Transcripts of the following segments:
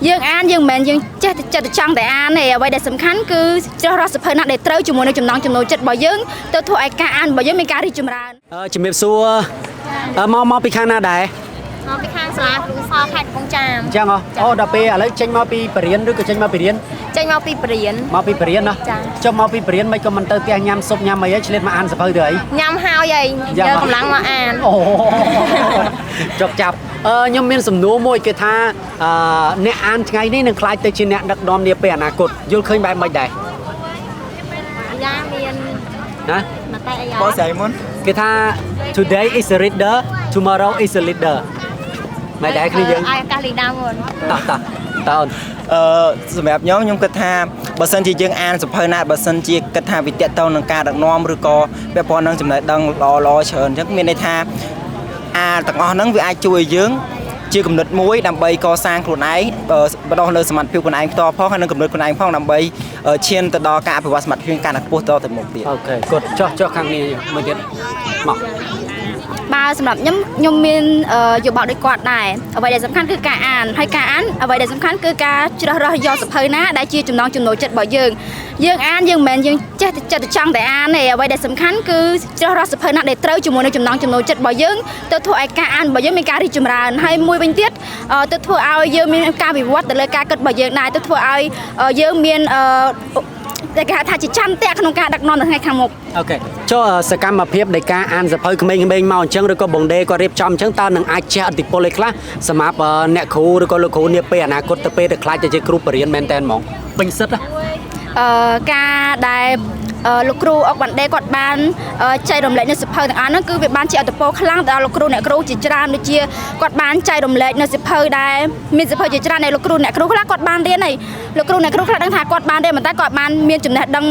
យើងអានយើងមិនមែនយើងចេះតែចិត្តតែចង់តែអានទេអ្វីដែលសំខាន់គឺជ្រើសរើសសៀវភៅណាដែលត្រូវជាមួយនឹងចំណង់ចំណូលចិត្តរបស់យើងទៅធ្វើឲ្យការអានរបស់យើងមានការរីកចម្រើន។ ជំរាបសួរមកពីខាងណាដែរ? មកពីខាងសាលាគ្រូសខេត្តកំពង់ចាម។ អញ្ចឹងហ៎អូដល់ពេលឥឡូវចេញមកពីបរិញ្ញាឬក៏ចេញមកពីរៀន? ចេញមកពីបរិញ្ញា។ មកពីបរិញ្ញាណា? ចា។ ចុះមកពីបរិញ្ញាមិនក៏មិនទៅផ្ទះញ៉ាំស៊ុបញ៉ាំអីហីឆ្លៀតមកអានសៀវភៅទៅអី? ញ៉ាំហើយអី យ៉ាង យើងកម្លាំងមកអាន។ អូចុកចាប់ខ្ញុំមានសំណួរមួយគេថាអ្នកអានថ្ងៃនេះនឹងក្លាយទៅជាអ្នកដឹកនាំនាពេលអនាគតយល់ឃើញបែបម៉េចដែរ? យ៉ាមាន ណា មតិអី? បងស្រីមុន។ គេថា today is a reader, tomorrow is a leader មិនដែរគ្នាយើង? ឲ្យឱកាសលីដាមុន។ តោះតោះតើអូន។ សម្រាប់ខ្ញុំខ្ញុំគិតថាបើសិនជាយើងអានសៀវភៅណាបើសិនជាគិតថាវាតាក់ទងនឹងការដឹកនាំឬក៏ពាក់ព័ន្ធនឹងចំណេះដឹងល្អល្អច្រើនអញ្ចឹងមានន័យថាអាទាំងអស់ហ្នឹងវាអាចជួយឲ្យយើងជាគំនិតមួយដើម្បីកសាងខ្លួនឯងបដោះលើសមត្ថភាពខ្លួនឯងផ្ទាល់ផងហើយនិងគំនិតខ្លួនឯងផងដើម្បីឈានទៅដល់ការអភិវឌ្ឍសមត្ថភាពកាន់តែខ្ពស់តទៅមុខទៀត។ OK គាត់ចុះចុះខាងនេះមួយទៀតមក។ បើសម្រាប់ខ្ញុំខ្ញុំមានយោបល់ដូចគាត់ដែរអ្វីដែលសំខាន់គឺការអានហើយការអានអ្វីដែលសំខាន់គឺការជ្រើសរើសយកសៀវភៅណាដែលជាចំណង់ចំណូលចិត្តរបស់យើងយើងអានយើងមិនមែនយើងចេះតែចិត្តតែចង់តែអានទេអ្វីដែលសំខាន់គឺជ្រើសរើសសៀវភៅណាដែលត្រូវជាមួយនឹងចំណង់ចំណូលចិត្តរបស់យើងទៅធ្វើឲ្យការអានរបស់យើងមានការរីកចម្រើនហើយមួយវិញទៀតទៅធ្វើឲ្យយើងមានការវិវត្តទៅលើការគិតរបស់យើងដែរទៅធ្វើឲ្យយើងមានដែលគេហៅថាជាចន្ទៈក្នុងការដឹកនាំនៅថ្ងៃខាងមុខ។ OK ចុះសកម្មភាពនៃការអានសៀវភៅក្មេងៗមកអញ្ចឹងឬក៏បងដេគាត់រៀបចំអញ្ចឹងតើនឹងអាចជះឥទ្ធិពលអីខ្លះសម្រាប់អ្នកគ្រូឬក៏លោកគ្រូនាពេលអនាគតទៅពេលទៅក្លាយទៅជាគ្រូបរិញ្ញាមែនតើហ្មងពេញសិទ្ធណា? ការដែលលោកគ្រូអុកវ៉ាន់ដេគាត់បានចែករំលែកនៅសៀវភៅទាំងអស់ហ្នឹងគឺវាបានជាឥទ្ធិពលខ្លាំងដល់លោកគ្រូអ្នកគ្រូជាច្រើនដូចជាគាត់បានចែករំលែកនៅសៀវភៅដែលមានសៀវភៅជាច្រើនដែលលោកគ្រូអ្នកគ្រូខ្លះគាត់បានរៀនហើយលោកគ្រូអ្នកគ្រូខ្លះដឹងថាគាត់បានរៀនប៉ុន្តែគាត់បានមានចំណេះដឹង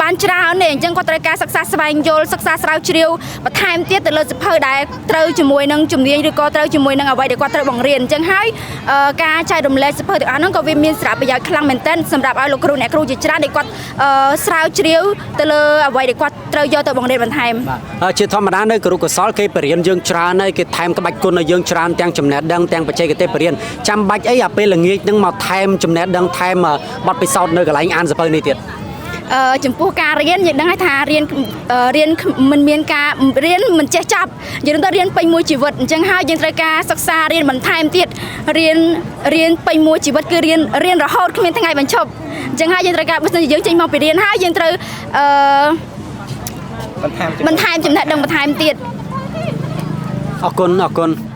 បានច្រើនទេអញ្ចឹងគាត់ត្រូវការសិក្សាស្វែងយល់សិក្សាស្រាវជ្រាវបន្ថែមទៀតទៅលើសៀវភៅដែលត្រូវជាមួយនឹងជំនាញឬក៏ត្រូវជាមួយនឹងអ្វីដែលគាត់ត្រូវបង្រៀនអញ្ចឹងហើយការចែករំលែកសៀវភៅទាំងអស់ហ្នឹងក៏វាមានសារៈប្រយោជន៍ខ្លាំងមែនទែនសម្រាប់ឲ្យលោកគ្រូអ្នកគ្រូជាច្រើនដែលគាត់ស្រាវជ្រាវទៅលើអ្វីដែលគាត់ត្រូវយកទៅបង្រៀនបន្ថែម។ បាទជាធម្មតានៅគរុកោសលគេបរៀនយើងច្រើនហើយគេថែមក្បាច់គុណឲ្យយើងច្រើនទាំងចំណេះដឹងទាំងបច្ចេកទេសបរៀនចាំបាច់អីអាពេលល្ងាចនឹងមកថែមចំណេះដឹងថែមបទពិសោធន៍នៅកន្លែងអានសៀវភៅនេះទៀត? ចំពោះការរៀនយើងដឹងហើយថារៀនរៀនមិនមានការរៀនមិនចេះចប់យើងទៅរៀនពេញមួយជីវិតអញ្ចឹងហើយយើងត្រូវការសិក្សារៀនបន្ថែមទៀតរៀនរៀនពេញមួយជីវិតគឺរៀនរៀនរហូតគ្មានថ្ងៃបញ្ឈប់អញ្ចឹងហើយយើងត្រូវការបើសិនជាយើងចេញមកពីរៀនហើយយើងត្រូវបន្ថែម បន្ថែមចំណេះដឹងបន្ថែមទៀត។ អរគុណអរគុណ។